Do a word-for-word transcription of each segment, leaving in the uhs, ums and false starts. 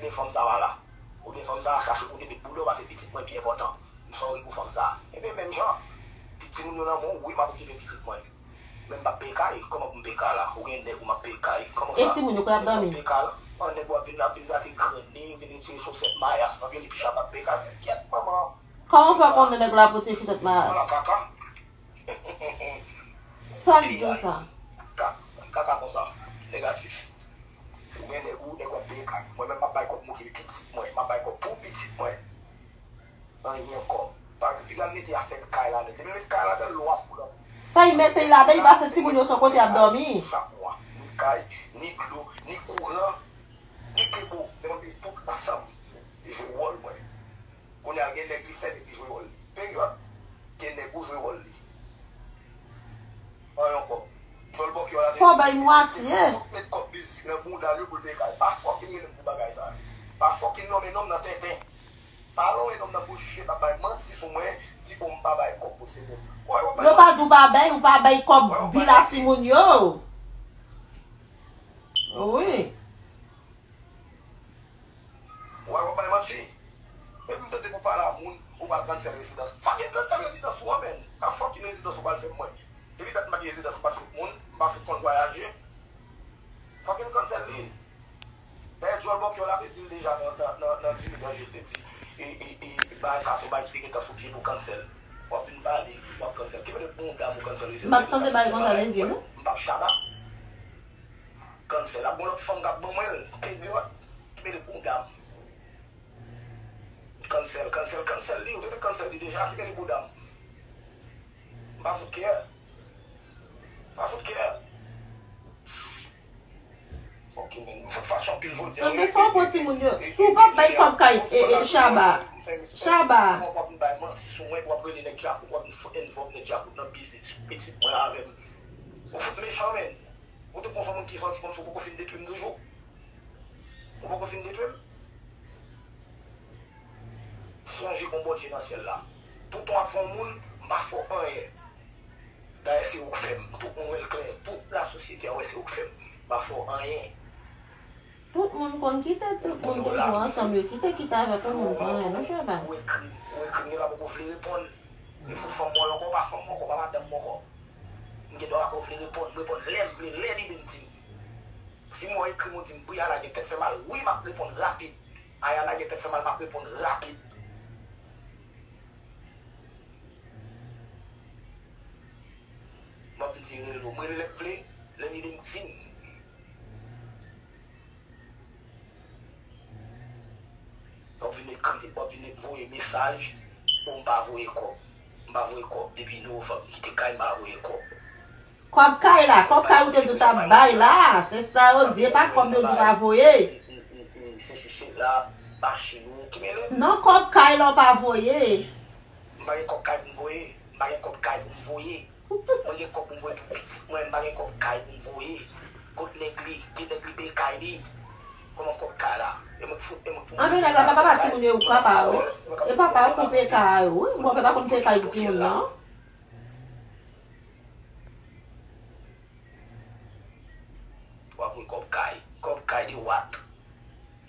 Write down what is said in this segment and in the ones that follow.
Ebyen fanm sa a la. Ebyen fanm sa a chache kote met boulon paske pitit mwen pi enpòtan. M sòri pou fanm sa a. Ebyen menm jan, timoun yo nan men w, wi, m ap okipe pitit mwen. Men m p ap peye kay, kòman pou m peye kay la? Ou gen nèg ou m ap peye kay, kòman sa? E timoun yo, kote y ap dòmi? Nèg w ap peye kay la, an nèg w ap vin, ap vin gate grenn li, vin retire sosèt mayas nan pye li, picha m ap peye kay. Kèt manman. Kòman w fè konnen nèg la ap retire sosèt mayas? Ala kaka. Sa k di w sa? Ka- Kaka konsa. Negatif. Ou gen nèg ou, nèg w ap peye kay. Mwen menm m ap bay kòb m okipe pitit mwen, m ap bay kòb pou pitit mwen. Anyen ankò. Pa piga l mete afè kay ladan. Depi l met kay ladan, lwa pou nan. Fè y mete y ladan, y pase timoun yo sou kote y ap dòmi. Chak mwa, ni kay, ni dlo, ni kouran, ni kebo. Mwen mete tout ansanm. Li jwe wòl mwen. Kounye a gen nèg li sèvi ki jwe wòl li. Peryòd. Gen nèg ou jwe wòl li. Anyen ankò. Djòl bòkyò la. Fò bay mwatye. Tout met kòb biznis nan bounda l yo pou l peye kay. Pa fòk vin rele m pou bagay sa. Pa fòk vin nonmen non m nan tenten. Pa lonmen non m nan bouch, pa bay manti sou mwen, di bon m pa bay kòb pou timoun. Wè, w ap bay manti. Yo pa di w pa bay, ou pa bay kòb bila timoun yo. Wi. Wè, w ap bay manti. Epi m tande pou pale a moun, ou pral cancel rezidans. Fucking cancel rezidans ou an, menn. Pa fucking rezidans ou pral fè mwen. Depi dat m pa gen rezidans, m pa t fout moun, m pa fout konn vwayaje. Fucking cancel li. Dayè, djòl bòkyò la te di l deja nan, nan, nan, nan Jimmy Danje, l te di, e, e, e, bagay sa se bagay ki te gentan sou pye pou cancel. W ap vin pale, w ap cancel. Ki mete bounda m ou cancel rezidans. M pa t tande bagay konsa, l di, non? M p ap chaba. Cancel. Ap gon lòt fanm k ap ban mwen l. Peryòd. Ki mete bounda m. Cancel, cancel, cancel li. Ou te cancel li deja. Ki mete bounda m. M pa fout kè. M pa fout kè. Ok, men. M fout fache anpil jodi a. Nan men sa w pran timoun yo. Si w p ap bay kòb kay, e, e, Chaba. Chaba. W ap vin bay manti sou mwen, w ap rele nèg dyakout, w ap vin fout envòlv nèg dyakout nan biznis pitit mwen avè m. Ou fout mechan, men. Ou te konn fè moun ki santi kòmsi w poko fin detwi m toujou? Ou poko fin detwi m? Sonje gon Bondye nan syèl la. Toutan w ap fè yon moun, m pa fè w anyen. Dayè, se ou k fè m. Tout moun wè l klè. Tout lasosyete a wè se ou k fè m. M pa fè w anyen. Tout moun konn kite tout moun toujou ansanm, yo kite kite avèk yon moun pou anyen, non, Chaba. Ou ekri, ou ekri m, yo pa poko vle reponn. Yo fout fanm mwen ankò, pa fanm mwen ankò, pa madanm mwen ankò. M gen dwa pa vle reponn, m reponn lè m vle, lè li vin di m. Si m wè w ekri m, ou di m, Briana gen tèt fè mal, wi, m ap reponn rapid. Ayana gen tèt fè mal, m ap reponn rapid. M ap vin di rele w, m rele lè m vle, lè li vin di m. W ap vin ekri, w ap vin voye mesaj, o m pa voye kòb. M pa voye kòb depi novanm, m kite kay, m pa voye kòb. Kòb kay la, kòb kay ou te di w t ap bay la, se sa yo di, e pa kòb yo di w pa voye. Se, se, se la, machin ou, ki mele m. Non, kòb kay la w pa voye. M pa gen kòb kay pou m voye, m pa gen kòb kay pou m voye. Mwen gen kòb pou m voye pou pitit mwen, m pa gen kòb kay pou m voye. Kot nèg li? Ki nèg li peye kay li? Kòman kòb kay la? E mwen k fout, e mwen k pou mwen peye kay. Anben nèg la pa papa timoun yo, ou papa yo. E papa yo pou peye kay yo, wi. Bon, papa konn peye kay pou timoun nan. W ap voye kòb kay. Kòb kay de what?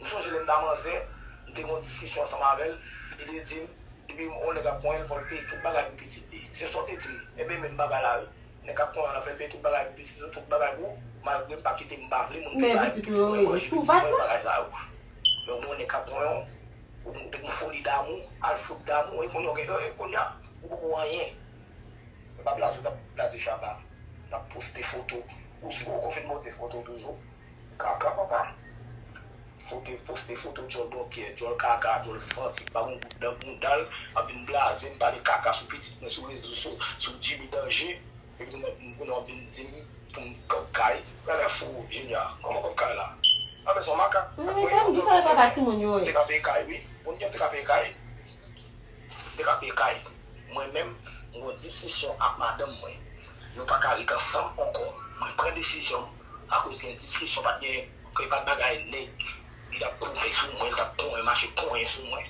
M sonje lè m ta manzè, m te gen yon diskisyon ansanm avè l, li te di m, depi yon nèg ap konyen l, fò l peye tout bagay pou pitit li. Se sa w te di m. Ebyen, menm bagay la, wi. Nèg k ap konyen w la, fè l peye tout bagay pou pitit ou, tout bagay pou ou, malgre m pa kite m pa vle moun peye bagay pou pitit mwen, manje pitit mwen, bagay sa yo. Men w gen yon nèg k ap konyen w, ou, ou, ou foli damou, al fout damou, e kounye a w gen, e kounye a, ou poko anyen. Yo pa blaze, yo t ap blaze Shabba. T ap poste foto. Ou si poko fin poste foto toujou. Kaka papa. Foto, poste foto djòl bòkyè, djòl kaka, djòl santi, pa gon gout nan bounda l, ap vin blaze m, pale kaka sou pitit mwen, sou rezo, sou, sou Jimmy Danje. Epi kounye a w ap vin di m pou m kòb kay. Gade fou, Junior, kòman kòb kay la? Anben se yon makak. Anben fè m di sa e papa timoun yo ye. Te ka peye kay, wi. Moun ki te ka peye kay. M te ka peye kay. Mwen menm, m gen yon diskisyon ak madanm mwen. Nou pa ka ret ansanm ankò. Mwen pran desizyon m akoz gen diskisyon, pa t gen, ke pa t bagay nèg, li t ap koupe sou mwen, li t ap konyen, mache konyen sou mwen.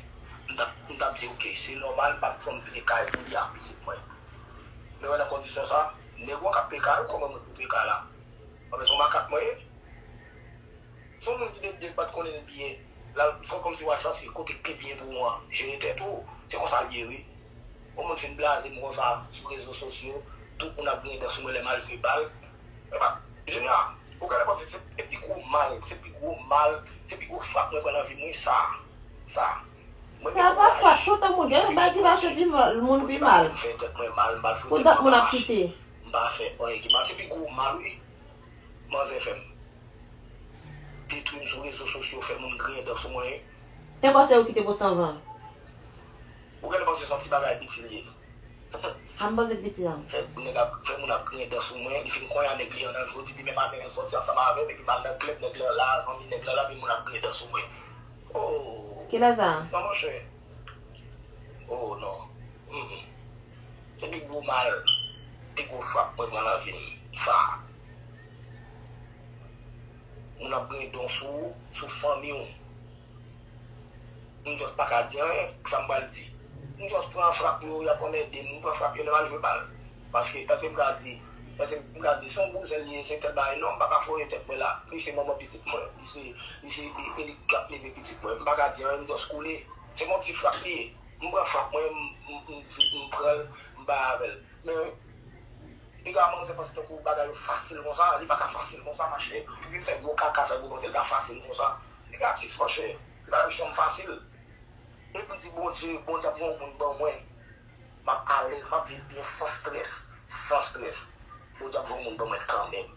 M t ap, m t ap di, oke, se nòmal, m p ap janm peye kay pou li ak pitit mwen. Men wè nan kondisyon sa, nèg ou an k ap peye kay ou, kòman mwen pou peye kay la? Anben se yon makak mwen ye. Se yon moun ki te, te pa t konnen l byen. La, fò kòmsi w al chèche kote k pi byen pou ou an. Jere tèt ou. Se konsa l ye, wi. Yon moun fin blaze m konsa sou rezo sosyo, tout moun ap griyen dan sou mwen lè m al jwe bal. Epa, Junior, ou genlè panse se, se pi gwo mal, se pi gwo mal, se pi gwo frap mwen pran nan vi m, wi, sa. Sa. Mwen gen kouraj. Sa pa frap, tout moun gen yon bagay ki pase pi mal, moun pi mal. M fè tèt mwen mal, m pa fè tèt mwen mal. Pou dat moun ap kite. M pa fè anyen ki mal, se pi gwo mal, wi. Manzè fè m. Detwi m sou rezo sosyo, fè moun griyen dan sou mwen. Te panse yo kite post anvan. Ou genlè panse se yon ti bagay piti l ye. A m panse piti an. Fè nèg ap, fè moun ap griyen dan sou mwen, li fin konya nèg li an nan jodi, demen maten l sòti ansanm avè m, epi m al nan klèb, nèg lan la, zanmi nèg lan la, epi moun ap griyen dan sou mwen. Oh! Kilè sa? Non, monchè. Oh, non. Mm, mm. Se pi gwo mal, pi gwo frap mwen pran nan vi m. Sa. Moun ap griyen dan sou ou, sou fanmi w. M just pa ka di anyen, sa m pral di. M just pran frap yo, y ap anmède m, m pran frap yo lè m al jwe bal. Paske, èske m ka di, èske m ka di, se yon bouzen li ye, se tèl bagay, non, m pa ka foure tèt mwen la. Li se manman pitit mwen, li se, li se, e, e li k ap leve pitit mwen. M pa ka di anyen, m just koule. Se yon ti frap li ye. M pran frap mwen, m, m, m, m pran l, m bay avè l. Men, piga manzè panse tankou bagay yo fasil konsa, li pa ka fasil konsa, mache. Ou vin fè gwo kaka, fè gwo manzè, li ka fasil konsa. Negatif, monchè. Li pa janm fasil. Depi m di Bondye, Bondye ap voye yon moun ban mwen, m ap alèz, m ap viv byen, san strès, san strès. Bondye ap voye yon moun ban mwen kanmenm.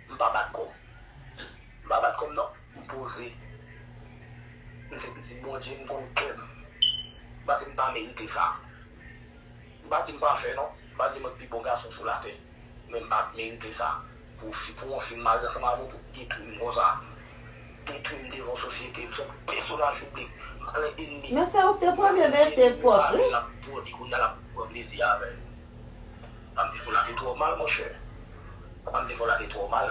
M pa bat kò m. M pa bat kò m non. M poze. M se pitit Bondye, m konn kè m. M pa di m pa merite sa. M pa di m pafè non. M pa di mwen pi bon gason sou latè. Men m pa merite sa. Pou fi, pou yon fi marye ansanm avè w pou detwi m konsa. Detwi m devan sosyete. M se yon pèsonaj piblik. M plen enmi. Men se ou k te premye mete pòs, wi. L ap pwòdi kounye a, l ap pran plezi avè l. Sa m te fè w la te twò mal, monchè. Sa m te fè w la te twò mal.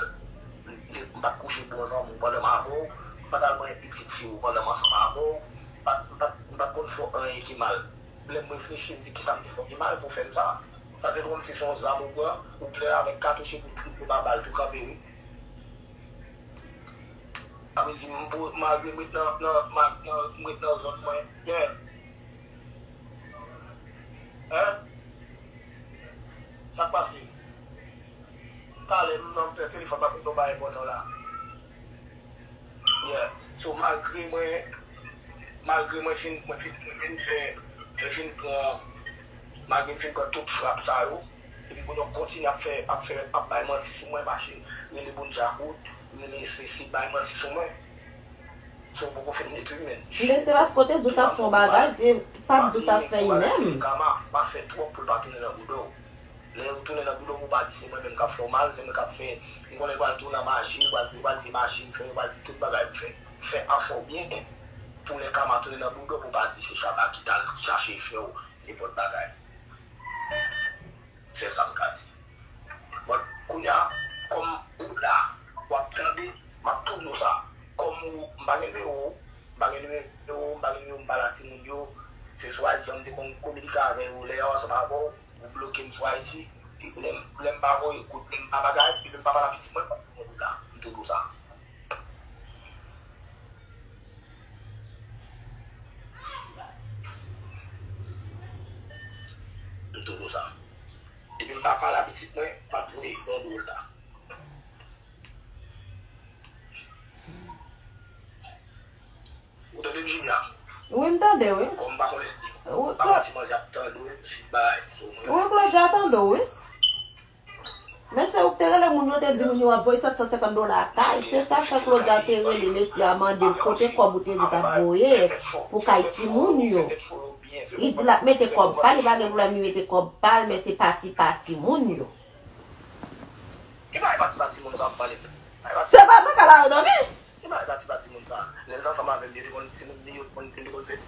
M te, m pa t kouche bon zanmi w pandan m avè w. M pa t al manyen pitit fi w pandan m ansanm avè w. M pa t, m pa t, m pa t konn fè w anyen ki mal. Lè m reflechi, m di, "Kisa m te fè w ki mal pou w fè m sa?" Sa se kòmsi se yon zam ou pran, ou klè avèk katouch epi w tripe pa bal tou kanpe, wi. Sa vle di, m pou, malgre m ret nan, nan, ma-, nan, m ret nan zòn mwen, yeah. Hein? Sa k pase? Talè, m nan telefòn, m ap reponn yon bagay enpòtan la. Yeah. So, malgre mwen, malgre mwen fin, mwen fin, mwen fin fè, mwen fin pran, malgre m fin pran tout frap sa yo, epi pou nou kontinye ap fè, ap fè, ap bay manti sou mwen, mache, rele moun djakout, rele sesi, bay manti sou mwen. So, poko fin detwi m, men. Men se paske w te di w t ap fè yon bagay, te, pa t di w t ap fè li menm. Kama, pa fè twòp pou l pa tounen nan bouda w. Lè yo tounen nan bouda w, pou w pa di se mwen menm k ap fè w mal, se mwen k ap fè, m konnen yo pral di w nan maji, yo pral di, yo pral di maji m fè, yo pral di tout bagay m fè. Fè afè w byen, pou lè kama tounen nan bouda w, pou w pa di se Shabba ki t al chache fè w nenpòt bagay. Sèl sa m ka di. But, kounye a, kòm ou la, w ap tande, m ap tou di w sa. Kòm ou, m pa gen nimewo w, m pa gen nimewo w, m pa gen nimewo, m pa la timoun yo. Se sou I G m te konn kominike avè yo, lè yo ansanm avè w, ou bloke m sou I G. Lè m, lè m pa voye kout, lè m pa bagay, epi m pa pale a pitit mwen, m ap di w la, m tou di w sa. M tou di w sa. Depi m pa pale a pitit mwen, m ap voye yon dwòl la. Ou tande m, Jimmy a? Wi, m tande, wi. Kòm m pa konn èske, wi, m pa konn si manzè ap tande w, si bay sou mwen. Wi, Claudia tande w, wi. Men se ou k te rele moun yo, te di moun yo w ap voye sèt san senkant dola kay. Se sa k fè Claudia te rele mesye a, mande l kote kòb ou te di w t ap voye pou kay timoun yo. Li di l ap mete kòb pa l, li pa gen pwoblèm, li mete kòb pa l, men se pati pa timoun yo. Ki bagay pati pa timoun sa w ap pale? Se pa mwen k al arete dòmi. Ki bagay pati pa timoun sa? Lè l t ansanm avè m, yo te konn timoun li, yo te konn, yo te konn fè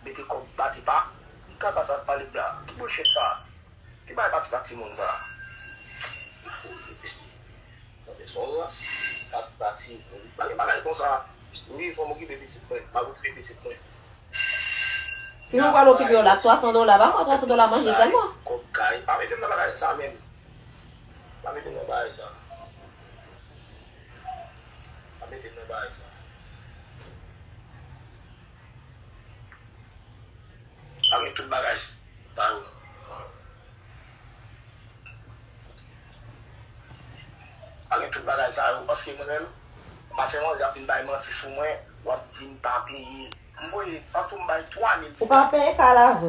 mete kòb pati pa. Ki kaka sa w ap pale la? Ki bullshit sa? Ki bagay pati pa timoun sa? Poze mesye. Tande se yon rans. Pati pa timoun. Pa gen bagay konsa. Wi, fò m okipe pitit mwen. M ap okipe pitit mwen. Ki jan w pral okipe yo la? Twa san dola. Ba mwen twa san dola manje sèlman. Kòb kay. Pa mete m nan bagay sa menm. Pa mete m nan bagay sa. Pa mete m nan bagay sa. Tout bagay sa yo. Pale tout bagay sa yo, paske mwen menm, m ap fè manzè ap vin bay manti sou mwen, w ap di m pa peye. M voye, an tou m bay twa mil. Ou pa peye kay la vre.